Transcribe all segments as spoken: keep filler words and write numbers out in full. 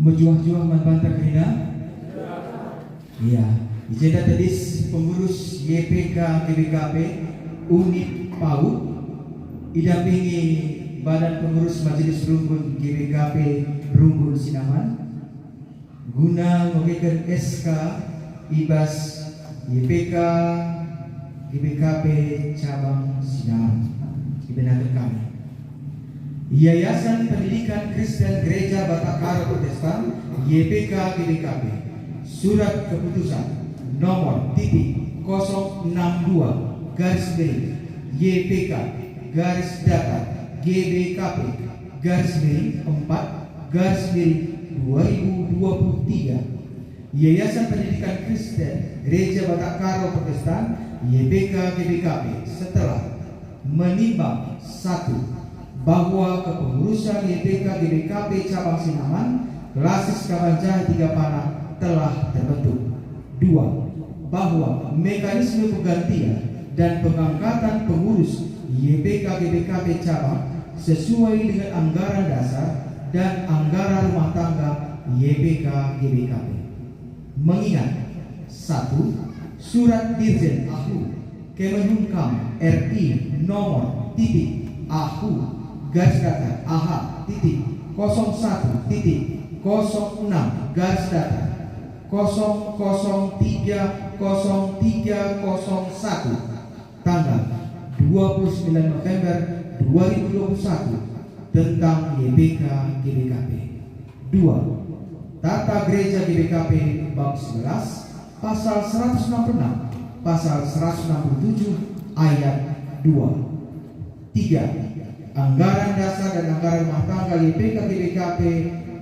Mejuah-juah man banta kerina? Iya, i jenda tedis pengurus Y P K G B K P Unit PAUD, idampingi Badan Pengurus Majelis Runggun G B K P Runggun Sinaman, guna ngogeken S K i bas Y P K G B K P Cabang Sinaman. Ibenaken kami. Yayasan Pendidikan Kristen Gereja Batak Karo Protestan, Y P K G B K P, surat keputusan nomor titik kosong enam dua garis miring Y P K garis datar G B K P garis miring empat garis miring dua ribu dua puluh tiga. Yayasan Pendidikan Kristen Gereja Batak Karo Protestan, Y P K G B K P, setelah menimbang, satu, bahwa kepengurusan Y P K G B K P Cabang Sinaman, Klasis Kabanjahe Tiga Panak, telah terbentuk. Dua, bahwa mekanisme penggantian dan pengangkatan pengurus Y P K G B K P Cabang sesuai dengan anggaran dasar dan anggaran rumah tangga Y P K G B K P. Mengingat, satu, surat Dirjen AHU Kemenhukam R I nomor titik AHU garis datar A H titik kosong satu titik kosong enam garis datar kosong kosong tiga kosong tiga kosong satu, tanggal dua puluh sembilan November dua ribu dua puluh satu, tentang Y P K G B K P. Dua, Tata Gereja G B K P bab sebelas, pasal seratus enam puluh enam, pasal seratus enam puluh tujuh ayat dua. Tiga, Anggaran dasar dan anggaran rumah tangga Y P K G B K P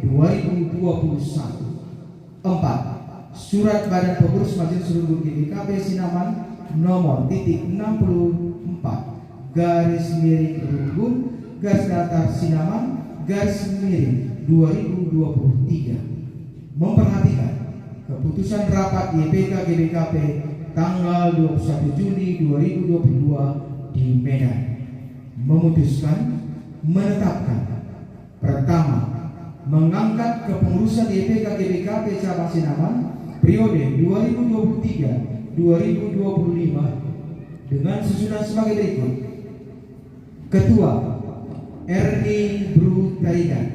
dua ribu dua puluh satu. Empat, Surat Badan Pengurus Majelis Runggun G B K P Sinaman nomor titik enam puluh empat garis miring Runggun garis datar Sinaman garis miring dua ribu dua puluh tiga. Memperhatikan keputusan rapat Y P K G B K P tanggal dua puluh satu Juni dua ribu dua puluh dua di Medan. Memutuskan, menetapkan, pertama, mengangkat kepengurusan Y P K G B K P Cabang Sinaman periode dua ribu dua puluh tiga dua ribu dua puluh lima dengan susunan sebagai berikut. Ketua, Erni Bru Tarigan.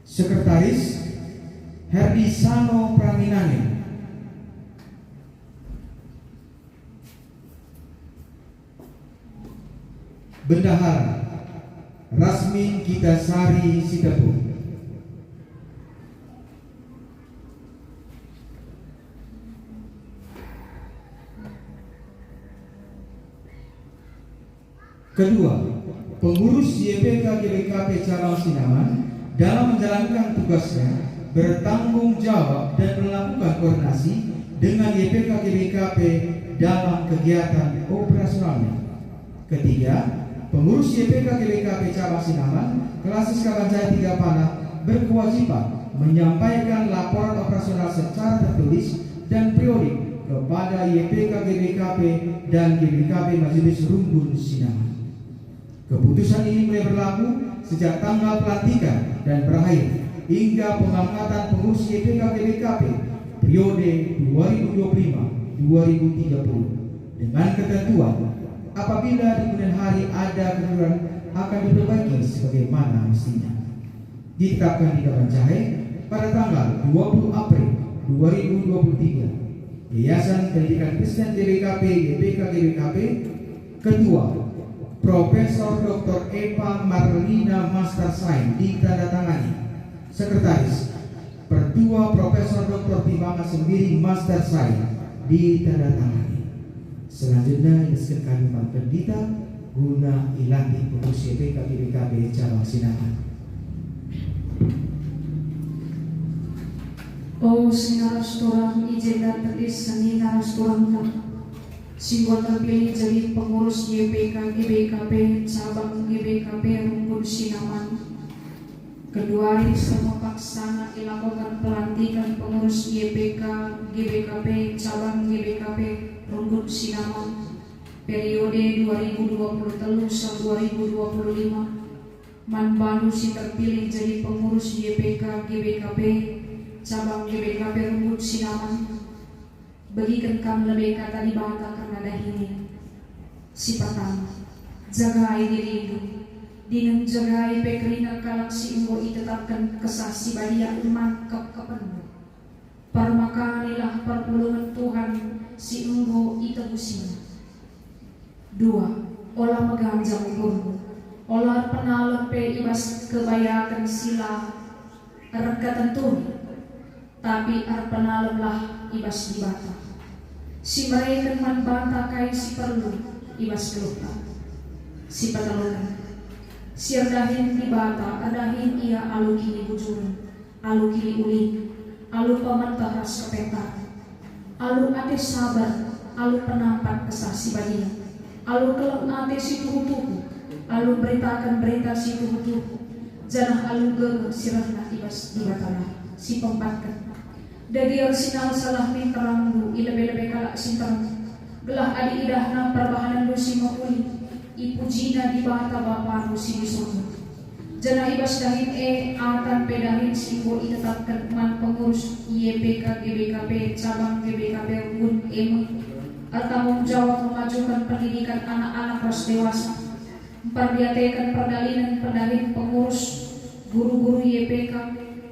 Sekretaris, Herdi Sano Pranginangin. Bendahara, Rasmin Gita Sari Sitepu. Kedua, pengurus Y P K G B K P Cabang Sinaman dalam menjalankan tugasnya bertanggung jawab dan melakukan koordinasi dengan Y P K G B K P dalam kegiatan operasionalnya. Ketiga, pengurus Y P K G B K P Cabang Sinaman, Klasis Kabanjahe Tiga Panak, berkewajiban menyampaikan laporan operasional secara tertulis dan periodik kepada Y P K G B K P dan G B K P Majelis Runggun Sinaman. Keputusan ini mulai berlaku sejak tanggal pelantikan dan berakhir hingga pengangkatan pengurus Y P K G B K P periode dua ribu dua puluh lima dua ribu tiga puluh, dengan ketentuan, apabila di kemudian hari ada kekurangan, akan diperbaiki sebagaimana mestinya. Ditetapkan di Kabanjahe pada tanggal dua puluh April dua ribu dua puluh tiga, Yayasan Pendidikan Kristen G B K P Y P K G B K P, Ketua, Profesor Doktor Epa Marlina Master Sain, ditandatangani. Sekretaris, Pertua Profesor Doktor Timbangan Sembiring Master Sain, ditandatangani. Selanjutnya, iendesken kami man pendeta guna ilantik pengurus Y P K G B K P Cabang Sinaman. O senina ras turang, i jenda tedis senina ras turang si enggo terpilih jadi pengurus Y P K G B K P Cabang G B K P Runggun Sinaman. Kedua hari semua paksana ilakoken pelantiken pengurus Y P K G B K P Cabang G B K P Runggun Sinaman. periode dua ribu dua puluh telu sampai dua ribu dua puluh lima, man bandu si terpilih jadi pengurus Y P K G B K P, cabang G B K P Runggun Sinaman, begiken kam lebe Kata Dibata kerna dahin e. Si pertama, jagai dirindu, dingen jagai pe kerina kalak si enggo itetapken Kesah Si Badia man kepkepenndu. Permakanilah perpulungen Tuhan si enggo itebusina. Dua, ola meganjang ukurndu, ola erpenalem pe i bas kebayaken si la erketentun, tapi erpenalemlah i bas Dibata, si mereken man banta kai si perlu i bas geluhta. Si peteluken, si erdahin Dibata, erdahin Ia alu kinibujuren, alu kiniulin, alu pemeteh ras kepentaren, alu ate sabar, alu penampat Kesah Si Badia, alu keleng ate si tuhu-tuhu, alu mberitaken berita si tuhu-tuhu, janah alu gegeh si rehna i bas Dibata nari. Si peempatken, dage ersinalsalah min terangndu i lebe-lebe kalak si nterem, gelah adi idahna perbahanenndu si mehuli, ipujina Dibata Bapandu si di Surga. Janah i bas dahin e, atan pe dahin si enggo itetapken man pengurus Y P K G B K P cabang G B K P Runggun e me ertanggung jawab memajuken pendidikan anak-anak ras dewasa, mperdiateken perdalinen pendahin pengurus, guru-guru Y P K,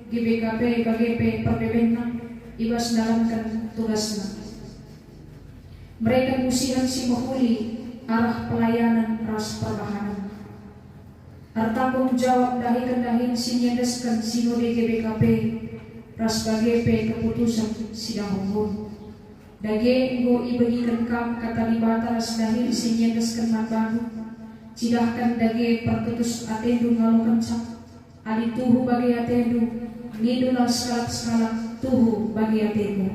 G B K P bage pe perbebenna i bas ndalanken tugasna. Mereken usihen si mehuli arah pelayanen ras perbahanen. Ertanggung jawab ndahiken dahin si niendesken Sinode G B K P ras bage pe keputusen sidang runggun. Dage enggo ibegiken kam Kata Dibata ras dahin si niendesken man bandu. Cidahken dage pertutus atendu ngalokenca. Adi tuhu bage atendu, nindulah sekalak-sekalak, "Tuhu bage ateku."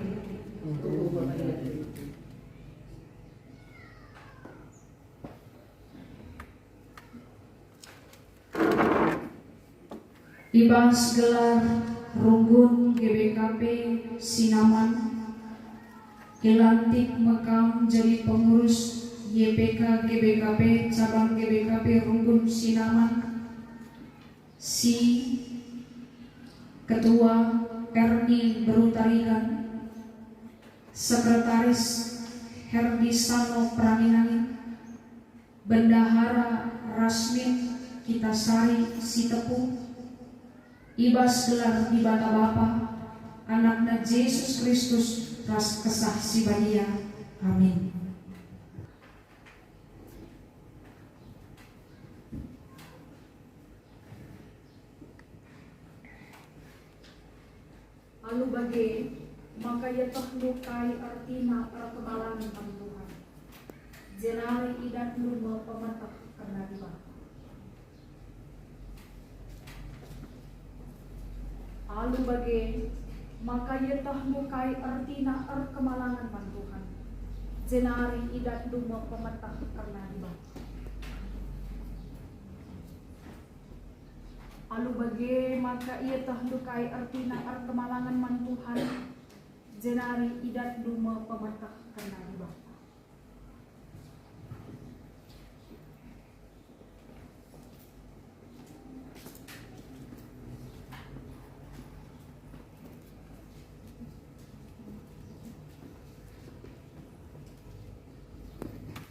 I bas gelar Runggun G B K P Sinaman, ilantik me kam jadi pengurus Y P K G B K P cabang G B K P Runggun Sinaman, si Ketua Erni Beru Tarigan, Sekretaris Herdi Sano Perangin-angin, Bendahara Rasmin Kitasari Sitepu, i bas gelar Dibata Bapa, Anakna Jesus Kristus, ras Kesah Si Badia. Amin. Alu bage, maka ietehndu kai ertina erkemalangen man Tuhan, jenari idatndu me pemeteh kerna Dibata. Alu bage, maka ietehndu kai ertina erkemalangen man Tuhan, jenari idatndu me pemeteh kerna Dibata. Alu bage maka ietehndu kai ertina erkemalangen man Tuhan, jenari idatndu me pemeteh kerna Dibata.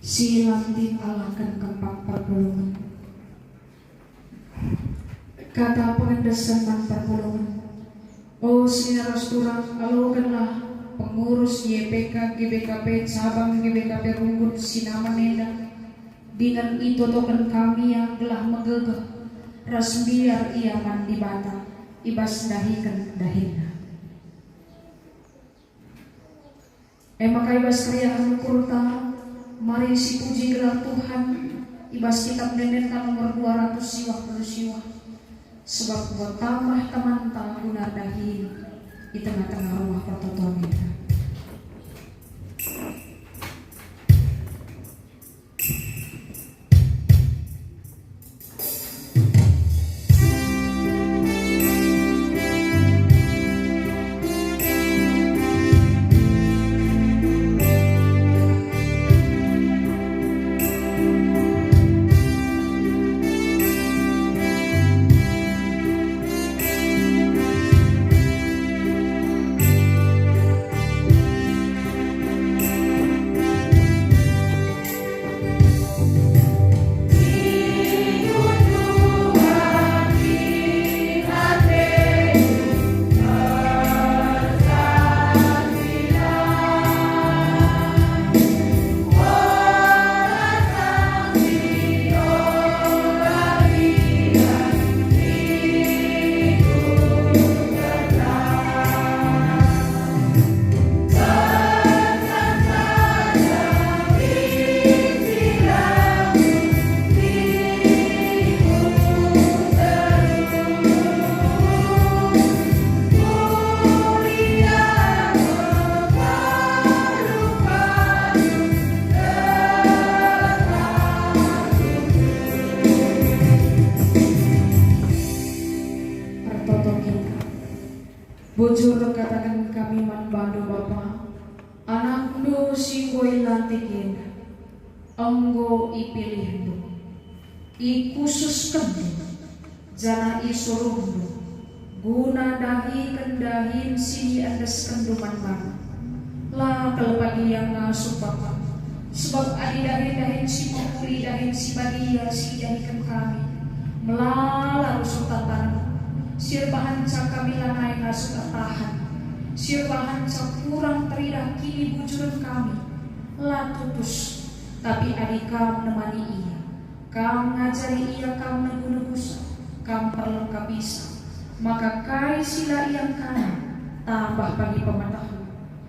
Si lantik alaken kempak perpulungen. Kata pengendesen man perpulungen. O senina ras turang, alokenlah pengurus Y P K G B K P cabang G B K P Runggun Sinaman enda, dingen itotoken kami ia gelah megegeh ras mbiar ia man Dibata i bas ndahiken dahinna. E maka i bas keriahen ukurta, mari sipuji gelar Tuhan i bas Kitap Ende-enden nomor dua ratus siwah puluh siwah, sebab enggo tambah temanta guna dahin i tengah-tengah rumah pertoton enda. Bujur kataken kami man bandu, Bapa, anakndu si enggo ilantik enda, enggo ipilihndu, ikhususkenndu, janah isuruhndu guna ndahiken dahin si iendeskenndu man bandu. La kal pagi ia ngasup, Bapa, sebab adi dahin-dahin si mehuli, dahin si badia si idahiken kami, melala rusur tantanna, si erbahanca kami lanai ngasup ertahan, si erbahanca kurang teridah kinibujuren kami, la tutus. Tapi adi Kam nemani ia, Kam ngajari ia, Kam negu-negusa, Kam perlengkapisa, maka kai si la iangkana, tambah pagi pemetehna.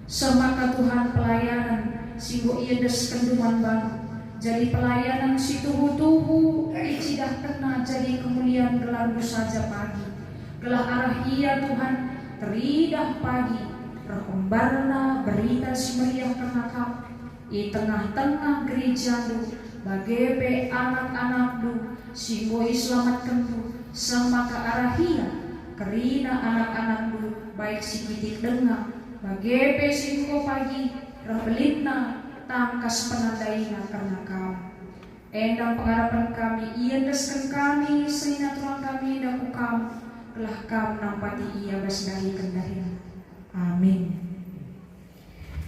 Seh maka Tuhan, pelayanan si enggo iendeskenndu man bandu jadi pelayanan si tuhu-tuhu icidahkenna jadi kemulian gelarndu saja pagi, gelah arah ia, Tuhan, teridah pagi reh embarna Berita Si Meriah kerna Kam i tengah-tengah gerejandu, bage pe anak-anakndu si enggo iselamatkendu, seh maka arah ia kerina anak-anakndu, baik si kitik denga, bage pe si enggo pagi reh belinna tangkas penandaina kerna Kam. Enda pengarapen kami, iendesken kami senina turang kami enda ku Kam, gelah Kam nampati ia bas ndahiken dahin. Amin.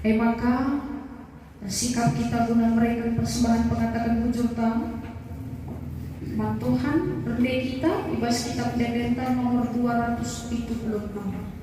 E maka, ersikap kita guna mereken persembahan pengataken bujurta man Tuhan, rende kita i bas Kitab Ende-endenta nomor dua ratus pitu puluh enam.